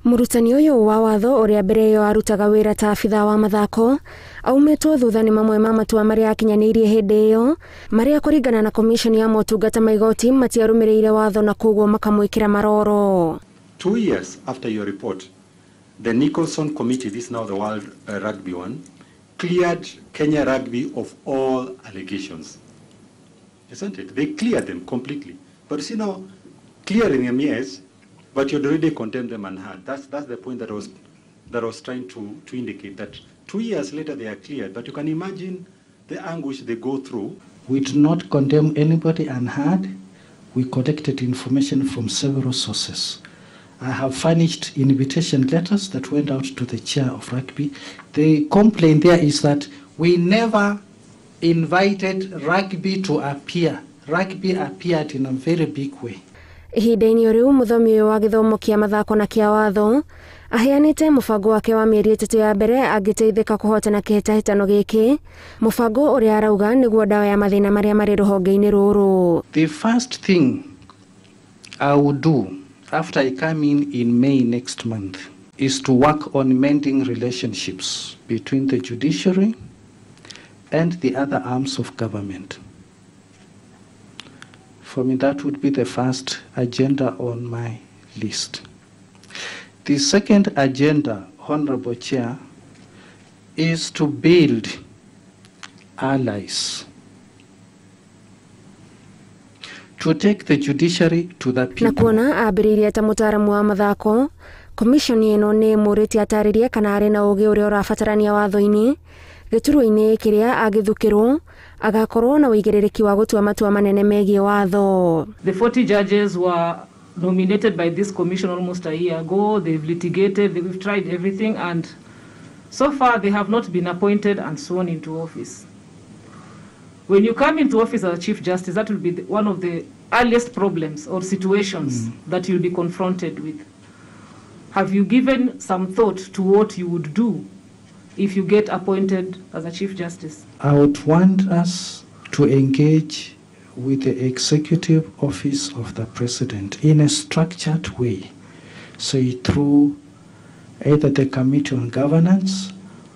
Mũrutani ũyũ wa watho ũrĩa mbere ĩyo arutaga wĩra ta abithaa wa mathako aumĩtwo thutha nĩ mamwe ma matua marĩa akinyanĩirie hĩndĩ ĩyo, marĩa kũringana na komishoni ya motungata ma igoti matiarũmĩrĩire watho na koguo makamwĩkĩra maroro. 2 years after your report, the Nicholson Committee, this is now the World Rugby one, cleared Kenya Rugby of all allegations. Isn't it? They cleared them completely. But you see now, clearing them, yes, but you'd already condemned them unheard. That's the point that I was trying to indicate, that 2 years later they are cleared, but you can imagine the anguish they go through. We did not condemn anybody unheard. We collected information from several sources. I have furnished invitation letters that went out to the chair of rugby. The complaint there is that we never invited rugby to appear. Rugby appeared in a very big way. Ihinda-inĩ rĩu, mũthomi ũyũ wa gĩthomo kĩa mathako na kĩa watho aheanĩte mũbango wake wa mĩeri 3 ya mbere angĩteithĩka kũhotana kĩhĩtahĩtano gĩkĩ, mũbango ũrĩa arauga nĩguo ndawa ya mathĩna marĩa marĩ rũhonge-inĩ rũrũ. The first thing I would do after I come in May next month is to work on mending relationships between the judiciary and the other arms of government. For me, that would be the first agenda on my list. The second agenda, Honorable Chair, is to build allies, to take the judiciary to the Na people. kuona ambĩrĩirie ta mũtaaramu wa mathako, komishoni ĩno nĩ ĩmũrĩtie atarĩrie kana arĩ na ũgĩ ũrĩa ũrabatarania watho-inĩ gĩturwa-inĩ kĩrĩa angĩthukĩrwo agakorwo na ũigĩrĩrĩki wa gũtua matua manene megiĩ watho. The 40 judges were nominated by this commission almost a year ago. They've litigated, we've tried everything, and so far they have not been appointed and sworn into office. When you come into office as a Chief Justice, that will be one of the earliest problems or situations that you'll be confronted with. Have you given some thought to what you would do if you get appointed as a Chief Justice? I would want us to engage with the Executive Office of the President in a structured way, say through either the Committee on Governance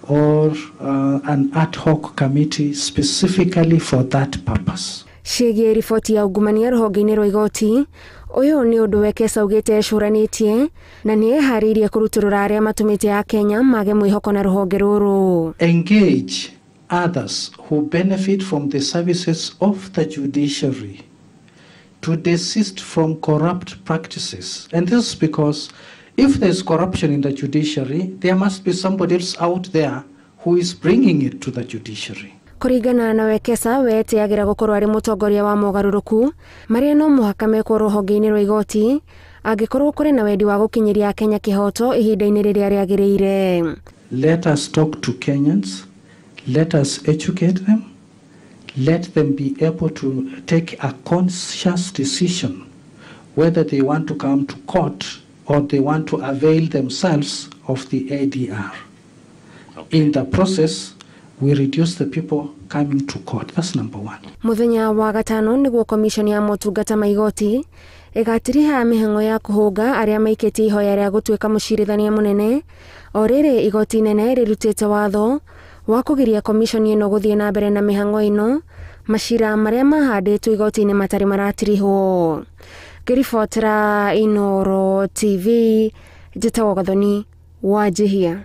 or an ad hoc committee specifically for that purpose. Ciĩgiĩ riboti ya ungumania rũhonge-inĩ rwa igoti, ũyũ nĩ ũndũ Wekesa augĩte ecũranĩtie na nĩ eharĩirie kũrutũrũra arĩa matũmĩte akenya mage mwĩhoko na rũhonge rũrũ. Engage others who benefit from the services of the judiciary to desist from corrupt practices. And this is because if there's corruption in the judiciary, there must be somebody else out there who is bringing it to the judiciary. Kũringana na Wekesa, wetĩagĩra gũkorwo arĩ mũtongoria wa mogarũrũku marĩa no mũhaka mekwo rũhonge-inĩ rwa igoti angĩkorwo kũrĩ na wendi wa gũkinyĩria akenya kĩhoto ihinda-inĩ rĩrĩa rĩagĩrĩire. Let us talk to Kenyans, let us educate them, let them be able to take a conscious decision whether they want to come to court or they want to avail themselves of the ADR. In the process, we reduce the people coming to court. That's number one. Mũthenya wa gatano nĩguo komishoni ya motungata ma igoti ĩgatiriha mĩhang'o ya kũhũnga arĩa maikĩtie ihoya rĩa gũtuĩka mũcirithania mũnene, o rĩrĩ igoti inene rĩrutĩte watho wa kũgiria komishoni ĩno gũthiĩ na mbere na mĩhang'o ĩno macira marĩa mahandĩtwo igoti-inĩ matarĩ maratirihwo. Ngĩribotera Inooro TV, njĩtagwo Gathoni Wanjihia.